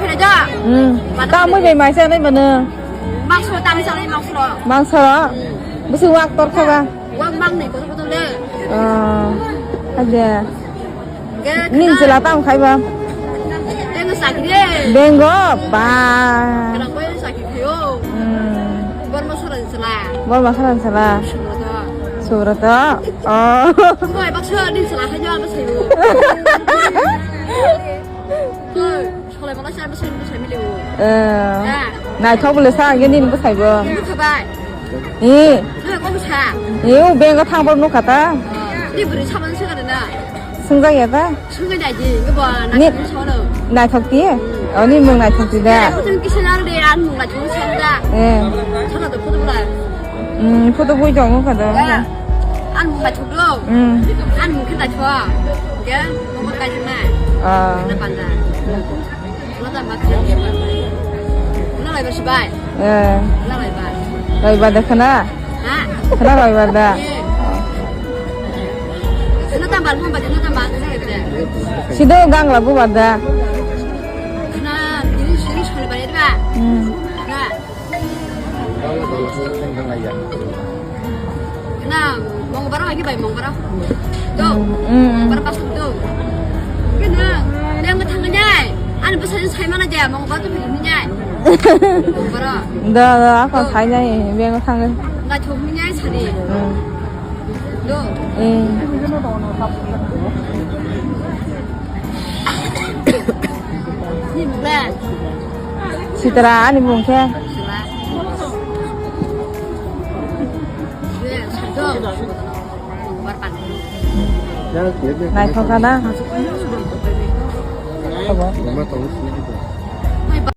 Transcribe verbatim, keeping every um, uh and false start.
Khere da. Hmm. Mata Tamo khere. Bai mai sanai mano. Mangso tam sanai mangso. Mangso. Bisi wak tor kha ba. Wak mang ni kotor kotor le. Oh. Aja. Ge Nin khana. Sila tam khai ba. Tengo sakri. Bengo ba. Kana koi sakri yo. Hmm. Borma sara sala. Borma sara sala. Surata. Surata. Oh. Koi bakso nin sala hai jo ano sayo. Koi. Solai mala sa bwsai bwsai mili o. Eh. Ah. Naithok bole sa angge nini bwsai bo. Nukha bai. Eh. Nukha kok sa. Eh, o bengo thang bor nukha ta. Ni bwrwi saban se kana na. Swngjak ya ta? Swngjak dai di, ngi bo Ni- naithok sono. Naithok ti? Oh, ni mung naithok ti da. Kisa nar de an mung naithok sa da. Eh. Sana to photo bra. Hmm, photo bui tongo kada. Ya. An mung naithok do. Hmm. An mung khe naithok. Ya, mung kai nai. Ah. Na panda. Wala ta mak. Wala lai ba sibai. Eh. Wala lai ba. Lai ba da khana? Ha? Khana lai ba da. Eh. Khana ta ba mo ba khana ta ba. Sido gang la bu ba da. Khana diri siri sori ba ba. Hmm. Khana. Na, mongbar lagi bai mongbar. Do. Mm, mm. Mongbar pas do. Kena, yang ketang nyai. An pesan saya mana aja mongbar tu begini nyai. Mongbar. Da, da, aku saya nyai, biar ketang. Nggak cuma nyai sari. Hmm. Do. Eh. Ni mula. Sitra ani mung khe. Naithok kha na?